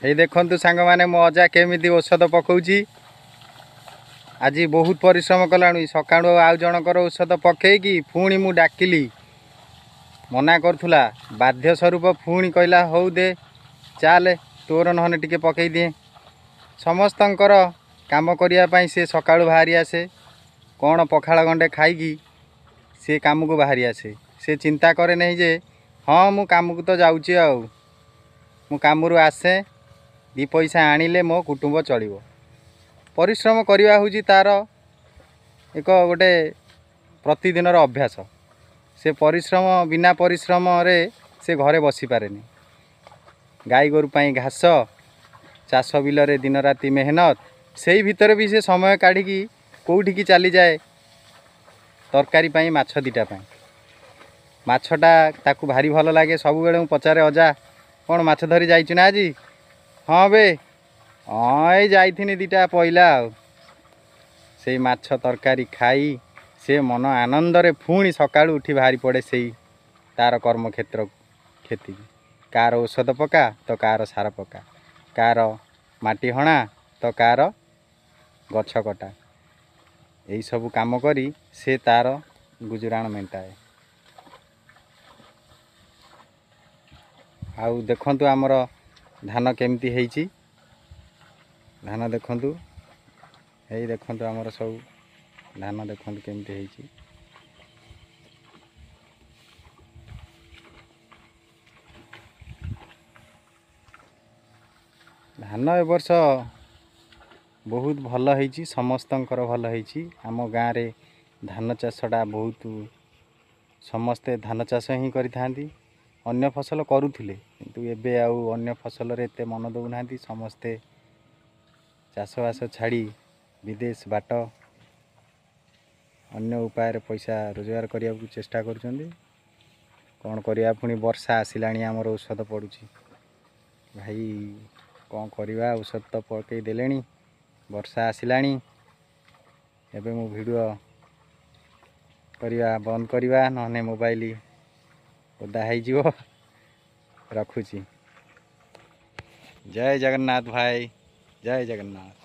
ଏଇ ଦେଖନ୍ତୁ ସାଙ୍ଗମାନେ, ମୋ ଅଜା କେମିତି ଔଷଧ ପକାଉଛି। ଆଜି ବହୁତ ପରିଶ୍ରମ କଲାଣି ସକାଳୁ। ଆଉ ଜଣଙ୍କର ଔଷଧ ପକେଇକି ପୁଣି ମୁଁ ଡାକିଲି, ମନା କରୁଥିଲା। ବାଧ୍ୟ ସ୍ୱରୂପ ପୁଣି କହିଲା, ହଉ ଦେ, ଚାଲେ, ତୋର ନହେଲେ ଟିକେ ପକେଇ ଦିଏ। ସମସ୍ତଙ୍କର କାମ କରିବା ପାଇଁ ସେ ସକାଳୁ ବାହାରି ଆସେ। କ'ଣ ପଖାଳ ଗଣ୍ଡେ ଖାଇକି ସେ କାମକୁ ବାହାରି ଆସେ। ସେ ଚିନ୍ତା କରେ ନାହିଁ ଯେ ହଁ, ମୁଁ କାମକୁ ତ ଯାଉଛି, ଆଉ ମୁଁ କାମରୁ ଆସେ, 2 ପଇସା ଆଣିଲେ ମୋ କୁଟୁମ୍ବ ଚଳିବ। ପରିଶ୍ରମ କରିବା ହେଉଛି ତା'ର ଏକ ଗୋଟେ ପ୍ରତିଦିନର ଅଭ୍ୟାସ। ସେ ପରିଶ୍ରମ ବିନା ପରିଶ୍ରମରେ ସେ ଘରେ ବସିପାରେନି। ଗାଈ ଗୋରୁ ପାଇଁ ଘାସ, ଚାଷ ବିଲରେ ଦିନ ରାତି ମେହନତ, ସେଇ ଭିତରେ ବି ସେ ସମୟ କାଢ଼ିକି କେଉଁଠିକି ଚାଲିଯାଏ ତରକାରୀ ପାଇଁ, ମାଛ 2ଟା ପାଇଁ। ମାଛଟା ତାକୁ ଭାରି ଭଲ ଲାଗେ। ସବୁବେଳେ ମୁଁ ପଚାରେ, ଅଜା, କ'ଣ ମାଛ ଧରି ଯାଇଛୁ ନା ଆଜି? ହଁ ବେ, ହଁ, ଏଇ ଯାଇଥିନି, 2ଟା ପଇଲା। ଆଉ ସେଇ ମାଛ ତରକାରୀ ଖାଇ ସେ ମନ ଆନନ୍ଦରେ ପୁଣି ସକାଳୁ ଉଠି ବାହାରି ପଡ଼େ ସେଇ ତା'ର କର୍ମକ୍ଷେତ୍ର କ୍ଷେତିକି। କାହାର ଔଷଧ ପକା ତ କାହାର ସାର ପକା, କାହାର ମାଟି ହଣା ତ କାହାର ଗଛ କଟା, ଏଇସବୁ କାମ କରି ସେ ତା'ର ଗୁଜୁରାଣ ମେଣ୍ଟାଏ। ଆଉ ଦେଖନ୍ତୁ ଆମର ଧାନ କେମିତି ହେଇଛି। ଧାନ ଦେଖନ୍ତୁ, ଏଇ ଦେଖନ୍ତୁ, ଆମର ସବୁ ଧାନ ଦେଖନ୍ତୁ କେମିତି ହେଇଛି। ଧାନ ଏ ବର୍ଷ ବହୁତ ଭଲ ହେଇଛି, ସମସ୍ତଙ୍କର ଭଲ ହେଇଛି। ଆମ ଗାଁରେ ଧାନ ଚାଷଟା ବହୁତ, ସମସ୍ତେ ଧାନ ଚାଷ ହିଁ କରିଥାନ୍ତି। ଅନ୍ୟ ଫସଲ କରୁଥିଲେ, କିନ୍ତୁ ଏବେ ଆଉ ଅନ୍ୟ ଫସଲରେ ଏତେ ମନ ଦେଉନାହାନ୍ତି। ସମସ୍ତେ ଚାଷବାସ ଛାଡ଼ି ବିଦେଶ ବାଟ, ଅନ୍ୟ ଉପାୟରେ ପଇସା ରୋଜଗାର କରିବାକୁ ଚେଷ୍ଟା କରୁଛନ୍ତି। କ'ଣ କରିବା, ପୁଣି ବର୍ଷା ଆସିଲାଣି, ଆମର ଔଷଧ ପଡ଼ୁଛି। ଭାଇ, କ'ଣ କରିବା? ଔଷଧ ତ ପକାଇ ଦେଲେଣି, ବର୍ଷା ଆସିଲାଣି। ଏବେ ମୁଁ ଭିଡ଼ିଓ କରିବା ବନ୍ଦ କରିବା, ନହେଲେ ମୋବାଇଲ ଓଦା ହେଇଯିବ। ରଖୁଛି। ଜୟ ଜଗନ୍ନାଥ ଭାଇ, ଜୟ ଜଗନ୍ନାଥ।